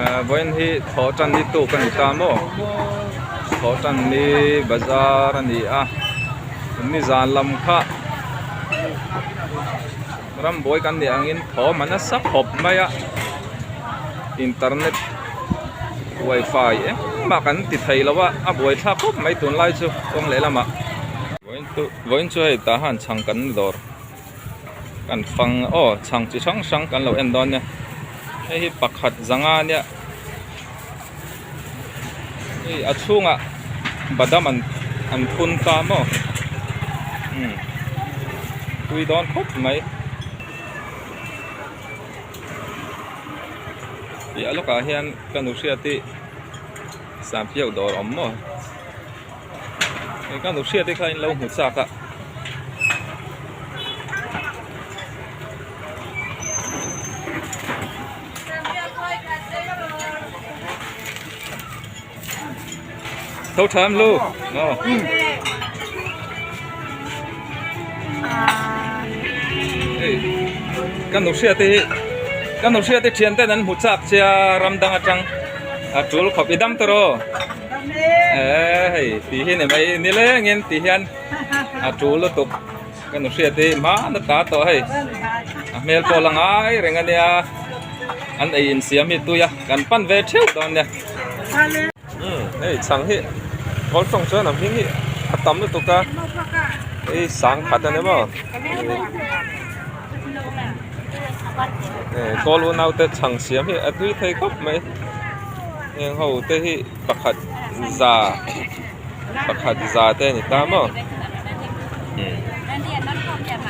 Vawiin hi thawhtan ni tuk a ni ta maw thawhtan ni bazar a ni a nizan lam kha rambuai kan nih angin thawm a nasa khawp mai a internet wifi engmah kan ti thei lo a a buaithlak khawp mai tunlai chu kawng lehlamah vawiin chu hei tah han chhang kan dawr. Kan fang aw chhang chi hrang hrang kan lo en dawn nia hei hi pakhat zanga nia hei a chhungah badam an an phun ta maw umm pui dawn khawp mai piah lawkah hian ka nu hriat hi sanpiau dawr a awm maw. Ka nu hriat te kha in lo hmu chak a. Tho tha em lu. Aw. Hei ka nu hriat te hi ka nu hriat te thian ten an hmu chak che a ram dang atang a tul khawp i dam tawh rawh. Eee hei tih hi ni mai nilengin tih hian a tul lutuk ka nu hriat hi hman a ta tawh hei a hmel pawh la ngai reng a nia an ei insiam hi tui a kan pan ve theuh dawn nia umm hei chhang hi kawl tawng chuan a hming hi a tam lutuk a hei sangkhat a ni maw kawl unaute chhang siam hi a tui thei khawp mai. Heng ho te hi pakhat za pakhat za te a ni ta maw umm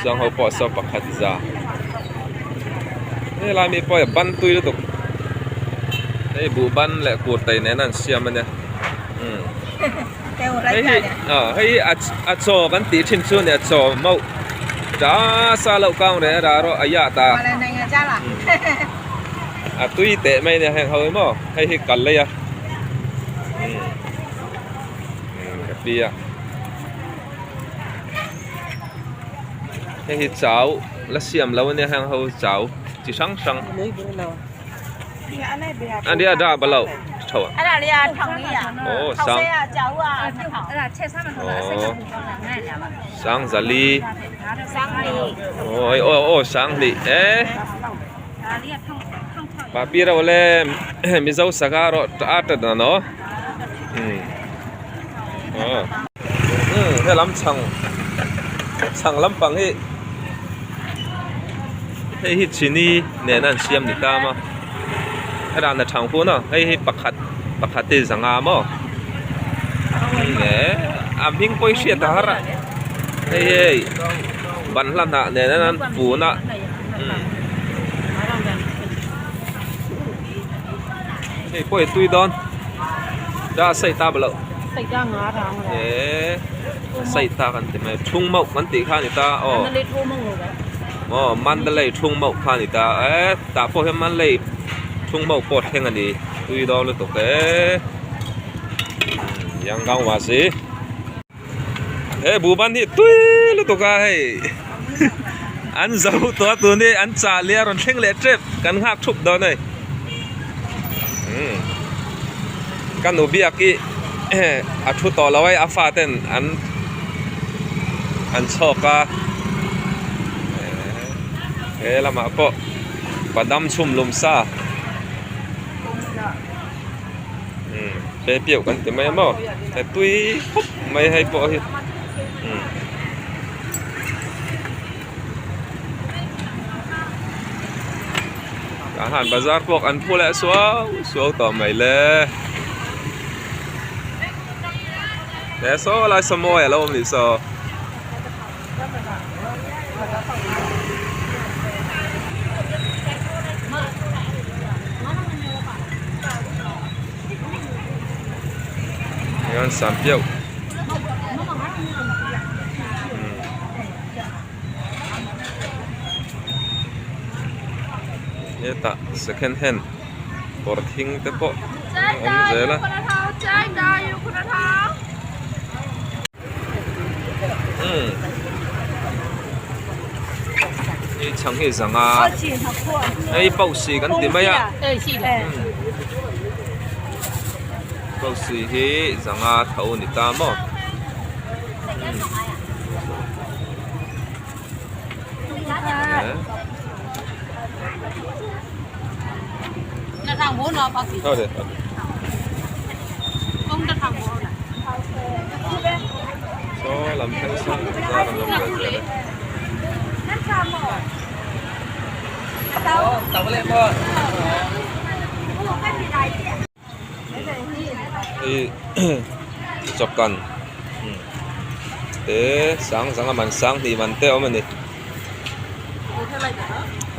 chuang ho pawh saw pakhat za helai mi pawh hi a ban tui lutuk hei buh ban leh kur tei nen a an siam a nia umm hei hi ah hei hi a chaw kan tih thin chu a ni a chaw mauh ta sa loh kang reh rah rawh a yah ta. A tui teh mai nia heng ho hi maw hei hi kal lei a umm ka pi a hei hi chau la siam lo ania heng ho chau chi hrang hrang a nia dah balo tho a aw sang aw sangzali aw aw aw sanghnih e. Papi reuh le Mizo sangha erawh a tat dan aw umm helam chhang chhang lampang hi hei hi chini nen a an siam ni ta maw helaiah na thang fun a hei hi pakhat pakhat hi zanga maw eh a hming pawh hi hriat a har a hei hei banhla hnah nen a an fun a. Hei pawh hi tui dawn da a sawi ta balo eee a sawi ta kan ti mai thung mauh kan tih kha a ni ta aw aw Mandalay thung mauh kha a ni ta eee tah pawh hian Mandalay thung mauh pawh a thleng a ni tui dawn lutuk eee Yangon wa si. He buhban hi tui lutuk a hei an zo tawh a tun hi an chah leh a rawn thleng leh tep kan nghak thup dawn a ni umm ka nu biak hi a thu tawh lo a a fa ten an an chhawk a he lamah pawh badam chhum lum sa. Umm pe piau kan ti mai a maw he tui khawp mai hei pawh hi umm tah hian bazar pawh an phu leh suau suau tawh mai le he saw lai saw mawi a lo awm nih saw. Hian sam piau hetah second hand kawr thing te pawh a awm zel a. Hei chhang hi zanga hei pausi kan ti mai a. Rosy hi zanga tho ni ta maw. Saw lam thleng sawn zar an awm ve zel e. Hei chawkan te sang zanga man sang hnih man te a awm a ni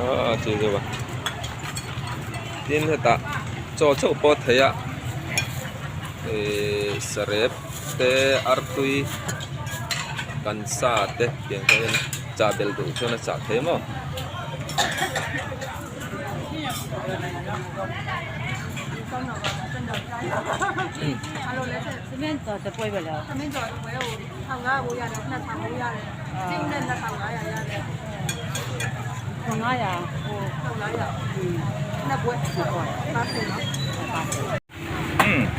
aaa chi zawk a tin hetah chaw chauh pawh a theih a ihh sarep te artui kan sa te tiang te hian chah belh duh chuan a chah thei maw.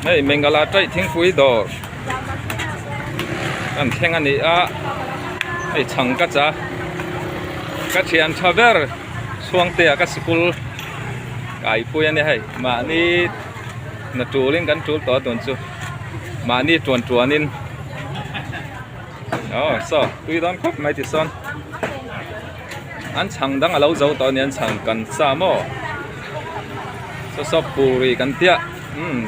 Hei Mengala taih thingpui dawr an thleng a ni a hei chhang ka cha ka thian tha ber chhuangtea ka sikul kaipui a nia hei mahni na tulin kan tul tawh a tun chu mahni tuan tuanin aw saw tui dawn khawp mai tisawn an chhang dang a lo zo tawh a ni an chhang kan sa maw saw saw puri kan tia umm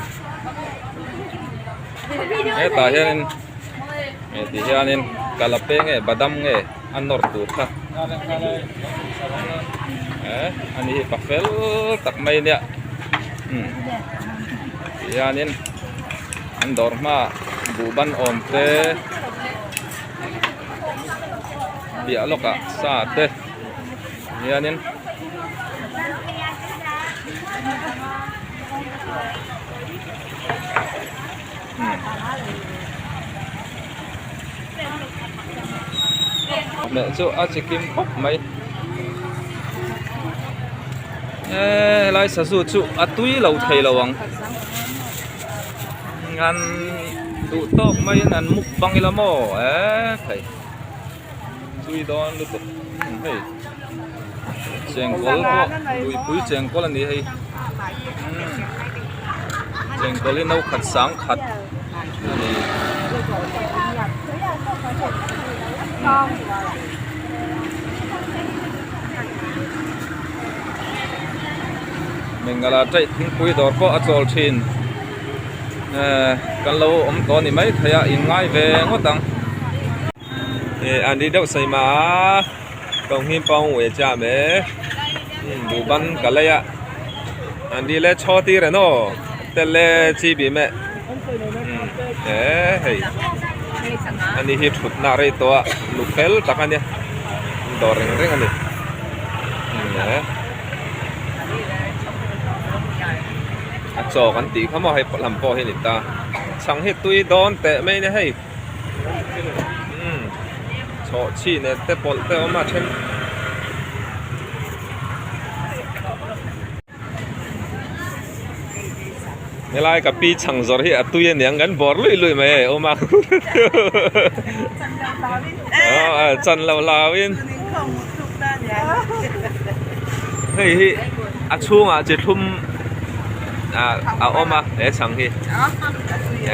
hetah hianin ti hianin kalape nge badam nge a nawr tur kha eh ani hi pa fel tak mai nia umm ti hianin an dawr hmaah buhban awm te piah lawkah sa te hianin Meh chu a chi kim khawp mai eee helai sazu chu a tui lo thei lo ang an duh tawk maiin an muk bang ila maw eee thei tui dawn lutuk hei chengkawl pawh luipui chengkawl a ni hei chengkawl hi no khat sang khat a ni. Mengala taih thingpui dawr pawh a chawl thin ehh kan lo awm tawh a ni maithei a inngai ve ngawt ang. Eh an ri deuh sawi mah a kawng hi pawng ueh cha me buhban ka lei a an ri le chaw tir en aw tel le chi bih meh eh hei ani hi thut na rei tawh a lu fel tak a nia dawr reng reng a ni eh a chaw kan tih kha maw hei lam pawh hi a ni ta chhang hi tui dawn teh mai a nia hei. Umm chhawh chhi nen te pawlh te a awm a then helai ka pi chhang zawrh hi a tui aniang kan bawr luih luih mai e awm a chan lo lau in hei hi a chhungah chi thlum a awm a he chhang hi.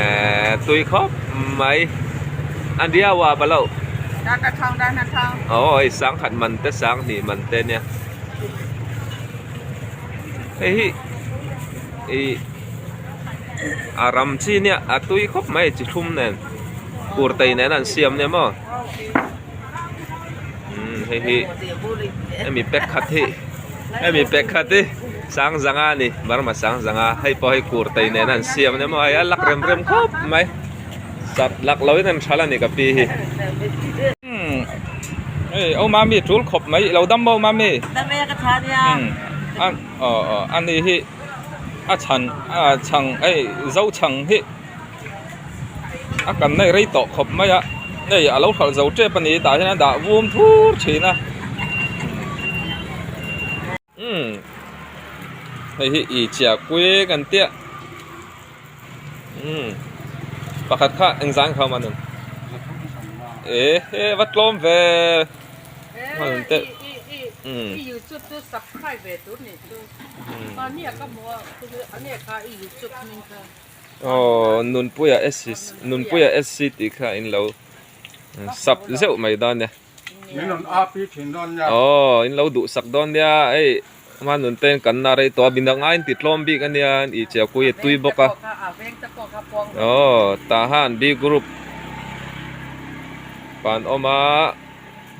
Eh tui khawp mai an ria wa pa lo aw sang khat man te sang hnih man te nia hei hi ih a ram chi nia a tui khawp mai chi thlum nen kur tei nen an siam nia maw umm hei hi hemi pack khat hi hemi pack khat hi sang zanga a ni Burma sang zanga hei pawh hei kur tei nen an siam ania maw hei a lak rem rem khawp mai sat lak lo in an hral a ni ka pi hi umm hei aw mami tul khawp mai ilo dam maw mami umm a aw aw ani hi a chhan a chhang hei zo chhang hi. A kan nei rei tawh khawp mai a hei a lo hralh zo tep a ni tah hian a dah vum thur thin a umm hei hi i chiah kuai kan tia. Umm pakhat kha engzah ang kha awm a nun? E he va tlawm ve Aw Nunpuia SC Nunpuia SC tih kha in lo sub zeuh mai dawn nia. Aw in lo duhsak dawn nia hei hma nun te kan na rei tawh a midang aiin ti tlawm bik ania i chiahpui a tui bawk a aw tah han B group pan awm a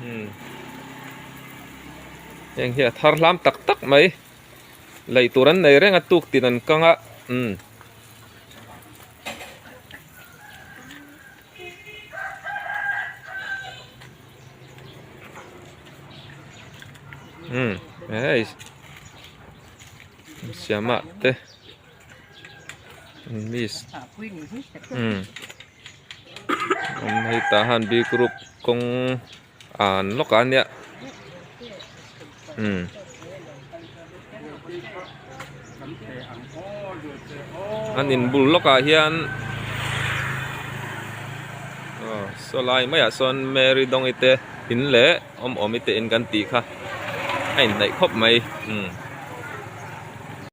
umm heng hi a thar hlam tak tak mai lei tur an nei reng a tuk tin an kang a umm. Umm hei siamah te miss umm hei tah han B group kawng an lawkah ania umm. An inbul lawkah hian aw saw lai maiah sawn Mary Dawngi te in leh Awmawmi te in kan tih kha a inhnaih khawp mai umm.